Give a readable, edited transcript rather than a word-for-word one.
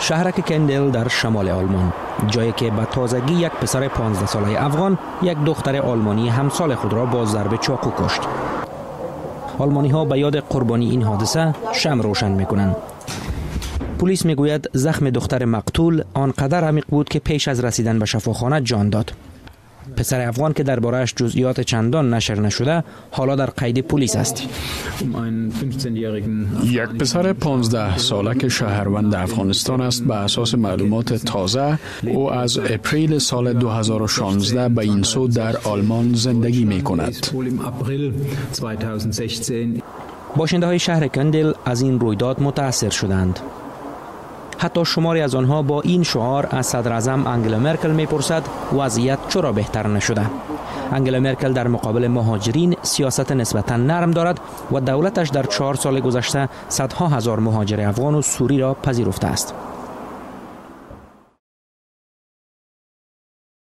شهرک کندل در شمال آلمان، جایی که به تازگی یک پسر 15 ساله افغان یک دختر آلمانی همسال خود را با ضرب چاقو کشت. آلمانی ها به یاد قربانی این حادثه شمع روشن میکنند. پلیس میگوید زخم دختر مقتول آنقدر عمیق بود که پیش از رسیدن به شفاخانه جان داد. پسر افغان که درباره‌اش جزئیات چندان نشر نشده، حالا در قید پلیس است. یک پسر 15 ساله که شهروند افغانستان است. به اساس معلومات تازه، او از اپریل سال 2016 به این سو در آلمان زندگی می کند. باشنده های شهر کندل از این رویداد متاثر شدند. حتی شماری از آنها با این شعار از صدراعظم انگلا مرکل میپرسد وضعیت چرا بهتر نشده. انگلا مرکل در مقابل مهاجرین سیاست نسبتا نرم دارد و دولتش در 4 سال گذشته صدها هزار مهاجر افغان و سوری را پذیرفته است.